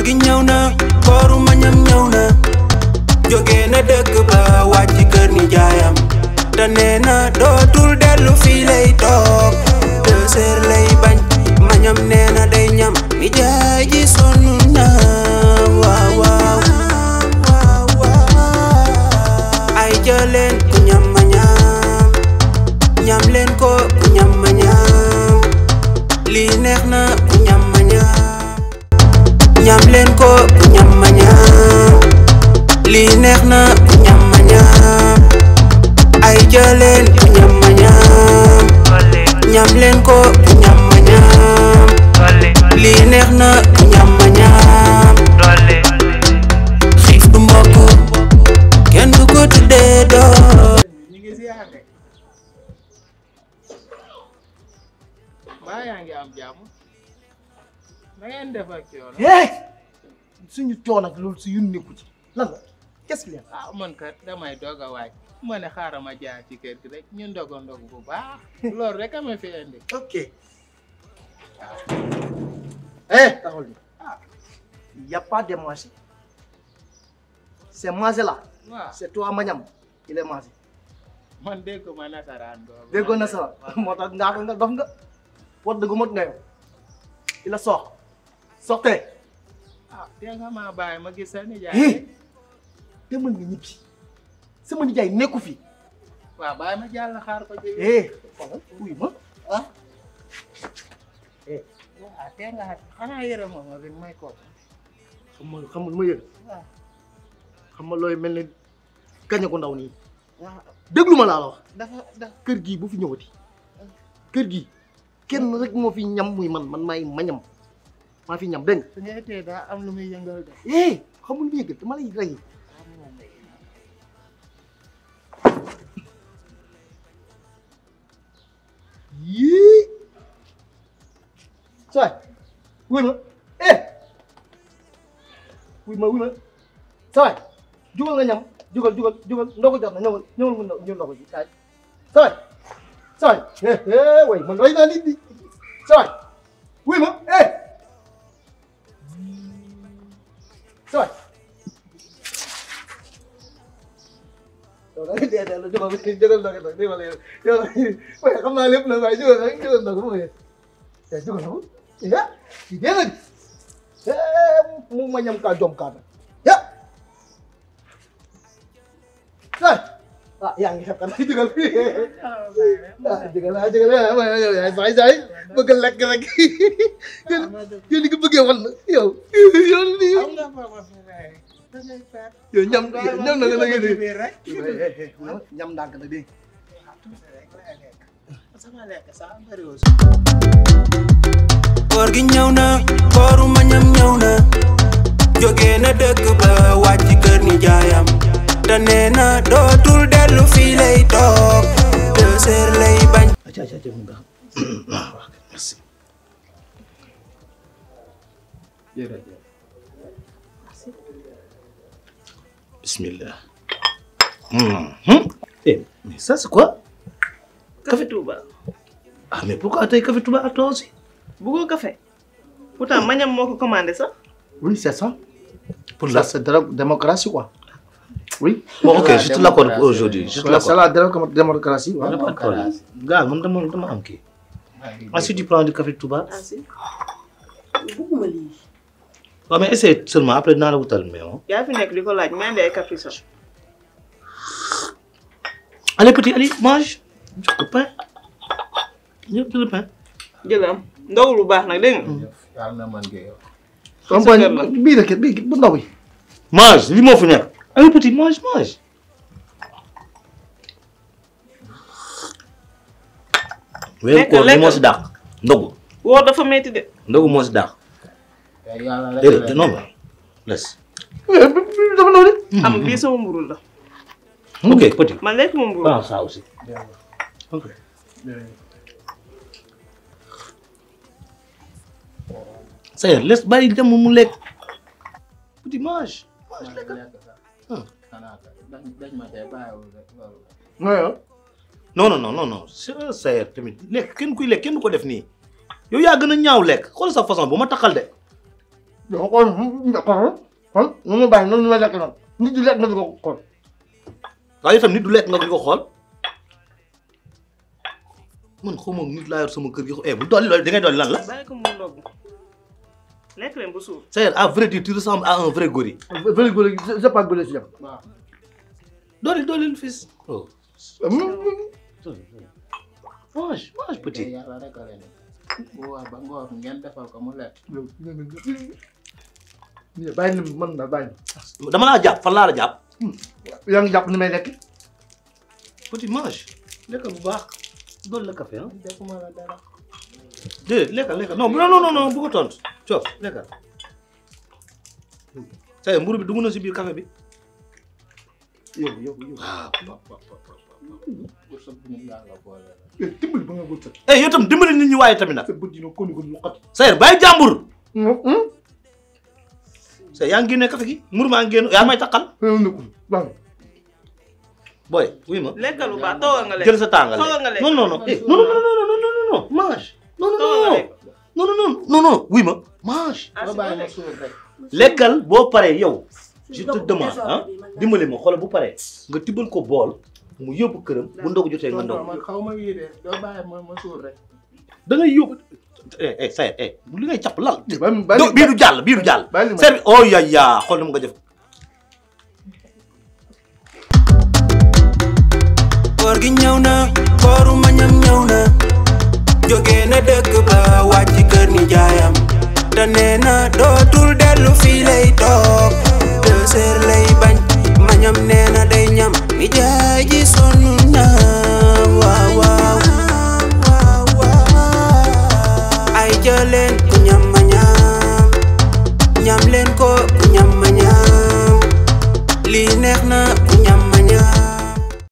gi ñëw na kooru mañam ñëw na jóge na dëkk ba wàcc kër ni jaayam te nee na dootul dellu fii lay toog 2 heures lay bañ mañam nee na day ñam ni jaay ji sonn na waaw waaw ay jëleen ku ñam ma ñam leen ko ku ñam ma ñam lii neex na ku ñam ma ñam leen ko ku ñam ma ñam lii neex na ku ñam ma ñam ay jëleen ku ñam ma ñam leen ko ku ñam ma ñam lii neex na ku ñam ma ñam xiif du mbokk kenn du ko tuddee doo ba yaa ngi am jàmm na ngeen def ak coono. suñu coono ak loolu si yu nekku ci lan la qu'est-ce qu'il y a. ah man kat damay doog a waaj ma ne xaaral ma jaar ci kër gi rek ñu ndog bu baax loolu rek a ma fi indi. ok. taxawal ni y a pas de manger c'est manger là. waaw c'est toi Mañam il est mangé. man dégg ma nasaraan boobu. déggoo nasaraan moo tax nga dof nga war dëgg mot nga yow il a sort sortez. ah te nga maa bàyyi ma gis sa nijaay. demal nga ñibbi sama nijaay nekku fi. waaw bàyyi ma jàll xaar ko ci. xoolal wuy ma ah. waaw te nga xanaa yërëm ma bi may ko. xam nga lu ma yëg. waaw. xam nga looy mel ne kaña ko ndaw nii. waaw déglu ma laa la wax. dafa kër gii bu fi ñëwati. kër gii kenn rek moo fi ñam muy man maay Mañam maa fi ñam dégg nga. su ngay tee daa am lu muy yëngal de. xamul lu muy yëngal dama lay rey. yii. sooy. wuy ma wuy ma sooy. jugal nga ñam jugal ndogu jot na ñëwal mu ndogu ji kaay sooy way man rey naa nit bi sooy wuy ma sooy yow da ngay dee la jugal ndogu nag dégg nga yow waaye xam naa lépp la waaye jugal ndogu mu ngi jugal ndogu ci dee nag mu ma ñam kaa jom kaa nag yaa ngi xeeb kan jugal jugal saay saay bëgg lekk rek yow li nga bëggee wan yow ñam na nga na ñam ndànk nag dégg koor gi ñëw na kooru mañam ñëw na jóge na dëkk ba wàcc kër ni jaayam te nee na dootul dellu fii lay toog 2 heures lay bañ. merci. jërëjëf. bismillah. Mais ça c'est quoi? Café Touba. Ah mais pourquoi tey Café Touba à toi aussi? Bëggoo café pourtant Mañam moo ko commandé sax. Oui c'est ça. Pour ça c'est de la démocratie quoi. Oui. Bon ok je te l'accorde aujourd'hui. Je te l'accorde. C'est la démocratie. Pas de problème. Gars man dama am kii. Ensuite tu prends du Café Touba. Ah si. Bëgguma lii. waaw mais essaye seulement après dinaa la wutal mais moom. yaa fi nekk di ko laaj mais andi ay café sax. Allez petit allez mange. jox ko pain. ñëpp jël pain. jëlam ndaw lu baax nag dégg nga. yàlla na mën nga yow. campagne bii rek bii bu ndaw bi. mange li moo fi nekk. allez petit mange. weeru koor li moo si dàq. ndogu. woor dafa metti de. ndogu moo si dàq. yàlla déedéet non non laisse. dafa ndaw de. am bii sama mburu la. ok petit. man lekk ma mburu. ah ça aussi. ok. ça y est laisse bàyyi dem mu lekk. petit mange. dañ ma tey bàyyiwul rek loolu. non ça y est tamit lekk kenn kuy lekk kenn du ko def nii. yow yaa gën a ñaaw lekk xool sa façon bu ma taxal de. Doo ko kon mu bàyyi noonu ma lekk noonu nit di lekk nga di ko xool. waaye itam nit du lekk nga di ko xool man xaw ma nit laa yor sama kër gi bu dolli loolu da ngay dolli lan la. bàyyi ko mu ndogg lekk leen ba suur. c'est à vrai dire tu ressembles à un vrai gorille. Vrai gorille c'est pas gorille si yam. waaw. dolli fils. oh. mange petit. yàlla rek a leen bu wax ba ngoor ngeen defal ko mu lekk. bàyyi na mën na bàyyi. dama laa jàpp fan laa la jàpp. yaa ngi jàpp ni may lekk. petit mange lekk bu baax dolli la café ah. defuma la dara. déedéet lekk non bu ko tontu coof lekkal. say mburu bi dugg na si biir café bi. yow. pour sa bu ñu yàlla boole la. dimbali ba nga wut yow tam dimbali nit ñi waaye tamit nag. sa bët yi ko lu xat. say bàyyi jàmbur. say yaa ngi génne café gi mburu maa ngi génn yaa may takkal. boy wuy ma. lekkal bu baax toogal nga lekk. jël sa tàngale. toogal nga lekk. non mange. non wuy ma mange. ba bàyyi ma suur rek. lekkal boo paree yow je te demande dimbali ma xoolal bu paree nga tibbal ko bool mu yóbbu këram bu ndogu jotee nga ndog. man xaw ma wii de doo bàyyi ma suur rek. da ngay yóbbu say li ngay jàpp lal. bàyyi bii du jàll. servi oh ya xool na mu nga def. koor gi ñëw na kooru mañam ñëw na jóge na dëkk ba wàcc kër ni jaayam te nee na dootul dellu fii lay toog 2 heures lay bañ mañam nee na day ñam ni jaay ji sonn na waaw ay jëleen ku ñam ma ñam leen ko ku ñam ma ñam lii neex na ku ñam ma ñam